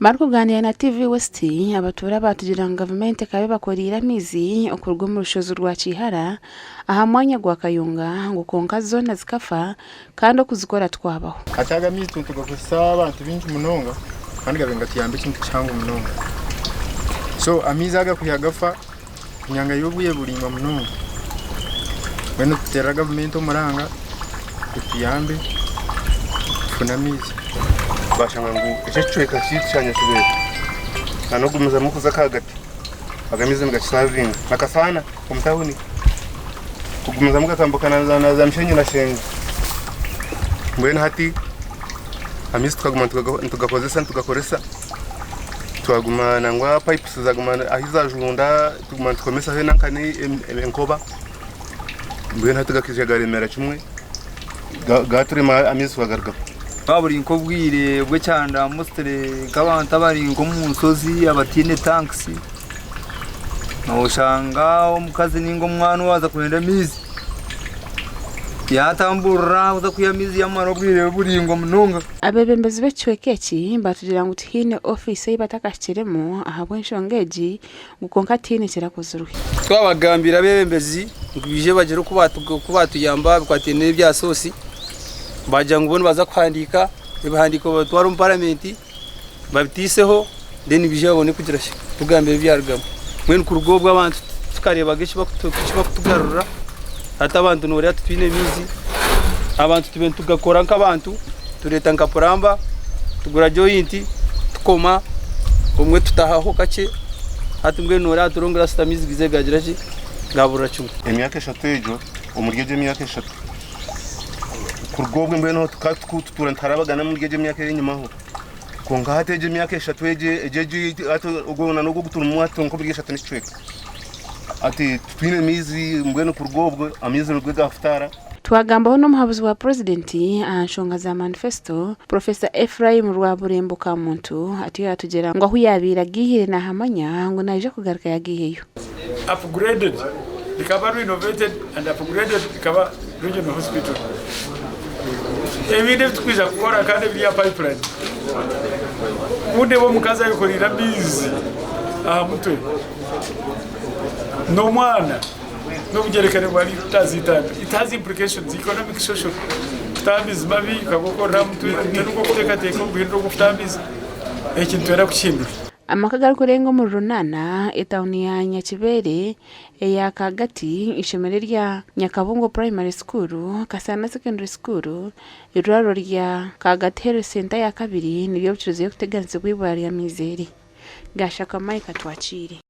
Barikuganira na TV West, abatuura baatugira ngu gavumenti ekaba ebakoreire amaizi okuruga omu rushozi rwa Kiihara aha mwanya gwa Kayunga ngu kwonka zoona zikafa kandi okuzikora tikwabaho. Hati aga amaizi nitugakozesa abantu baingi munonga kandi gabaire nigatuyamba ekintu kihango munonga. So amaizi aga kwiha gafa enyanga y'obwire buraingwa munonga. Mbwenu nituteerera gavumenti omuranga etuyambe tufune amaizi. Twashanga ngu eki ekicweka kyaitu kya Nyakibere n'okugumizamu kuza ahagati aga amaizi nigakisavinga na Kasaana omu tawuni kugumizamu gakambuka na za Mishenyi na Shengo. Mbwenu hati amaizi tukaguma nitugakozesa nitugakoresa twaguma nangwa pipes zaguma ahi zajunda tuguma nitukomesaho enankani enkoba mbwenu hati gakaija garemera kimwe gaturema amaizi twagarugamu. Buri nk'obwire bw'ekyanda mostly nk'abantu abari nk'omu nshozi abataine tanks, noshanga omukazi ninga omwana owaaza kwenda amaizi yaatamburira kuza kwiha amaizi yaamara obwire buraingwa munonga. Abeebembezi b'ekicweka eki baatugira ngu tihaine ofiisi ei batakahikiremu ahabw'enshonga egi ngu kwonka tihaine ekirakozirwe. Twabagambira abeebembezi ngu baije bagire oku baatuyamba aha bikwatiraine n'ebya soosi, baagira ngu bo nibaza kuhandiika ebihandiiko babitware omu paramenti babitiiseho then baije babone kugira ki kutugambira ebyarugamu. Mbwenu kuruga obwo abantu titukareebaga eki barikutugarurira, hati abantu nooreeba titwine maizi, abantu tubire nitugakora nk'abantu, tureeta nka puramba, tugura joyinti, tukoma, obumwe tutahaho kakye, hati mbwenu nooreeba turi last amaizi gaizire gaagira ki, gaaburira kimwe. Emyaka eshatu egyo, omuri egyo emyaka eshatu, kuruga obwo mbwenu tukaba tutuura nituharabagana omuri egyo emyaka ey'enyimaho. Kwonka hati egyo emyaka eshatu egyo egyo egyo hati ogwo na n'ogwo ogu turimu hati turi nk'omuri eshatu n'ekicweka. Hati titwine maizi mbwenu kuruga obwo amaizi nibwo gaafutaara. Twagambaho n'omuhabuzi wa Purezidenti aha nshonga za manifesito, Professor Ephraim Rwaburembo Kamuntu atyo yaatugira ngu ahu yaabaire agiihire naahamanya ngu naija kugaruka yagiiheyo. Upgraded rikaba renovated and upgraded rikaba regional hospital. Ebindi ebiturikwija kukora kandi ebiri aha pipeline, ku ndeeba omukazi ayekoreire amaizi aha mutwe n'omwana n'obugyerikani bwa litres itaano, it has implications economic, social. Kutaha amaizi mabi okagokorera aha mutwe, nibwo okuteekateeka oguhindura ogw'okutaha amaizi, eki nitwenda kukihindura. Amaka agarikurenga omuri Runana, etawuni ya Nyakibere eya Kagati, eishomero erya Nyakabungo Primary School, Kasana Secondary School, eirwariro rya Kagati Health Centre eyakabiri nibyo bikirizeyo kuteganisibwa eibura ry'amaizi eri. Gashakwa Mike Atwakiire.